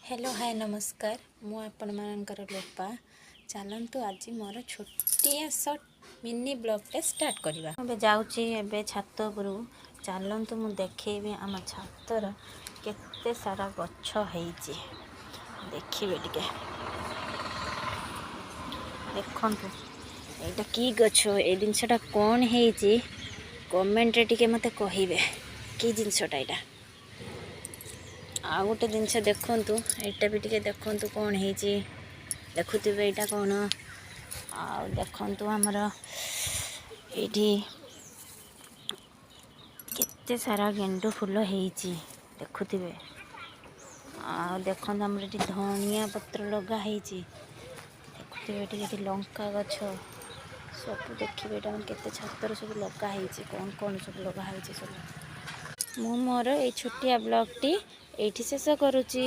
Hello, ହାଏ, ନମସ୍କାର। ମୁଁ ଆପଣମାନଙ୍କର ଲୋପା। ଚାଲନ୍ତୁ, ଆଜି ମୋର ଛୋଟିଆ ସର୍ଟ ମିନି ବ୍ଲଗ୍ଟେ ଷ୍ଟାର୍ଟ କରିବା। ଏବେ ଯାଉଛି ଏବେ ଛାତ ଉପରକୁ। ଚାଲନ୍ତୁ, ମୁଁ ଦେଖେଇବି ଆମ ଛାତର କେତେ ସାରା ଗଛ ହେଇଛି। ଦେଖିବେ ଟିକେ, ଦେଖନ୍ତୁ ଏଇଟା କି ଗଛ, ଏଇ ଜିନିଷଟା କ'ଣ ହେଇଛି, କମେଣ୍ଟରେ ଟିକେ ମୋତେ କହିବେ କି ଜିନିଷଟା ଏଇଟା। ଆଉ ଗୋଟେ ଜିନିଷ ଦେଖନ୍ତୁ, ଏଇଟା ବି ଟିକେ ଦେଖନ୍ତୁ କ'ଣ ହେଇଛି। ଦେଖୁଥିବେ ଏଇଟା କ'ଣ। ଆଉ ଦେଖନ୍ତୁ, ଆମର ଏଇଠି କେତେ ସାରା ଗେଣ୍ଡୁ ଫୁଲ ହେଇଛି, ଦେଖୁଥିବେ। ଆଉ ଦେଖନ୍ତୁ, ଆମର ଏଠି ଧନିଆ ପତ୍ର ଲଗା ହେଇଛି, ଦେଖୁଥିବେ। ଏଠି ଏଠି ଲଙ୍କା ଗଛ ସବୁ ଦେଖିବେ। ଏଇଟା ଆମର କେତେ ଛାତରେ ସବୁ ଲଗା ହେଇଛି, କ'ଣ କ'ଣ ସବୁ ଲଗା ହେଇଛି ସବୁ। ମୁଁ ମୋର ଏଇ ଛୋଟିଆ ବ୍ଲଗ୍ଟି ଏଇଠି ଶେଷ କରୁଛି।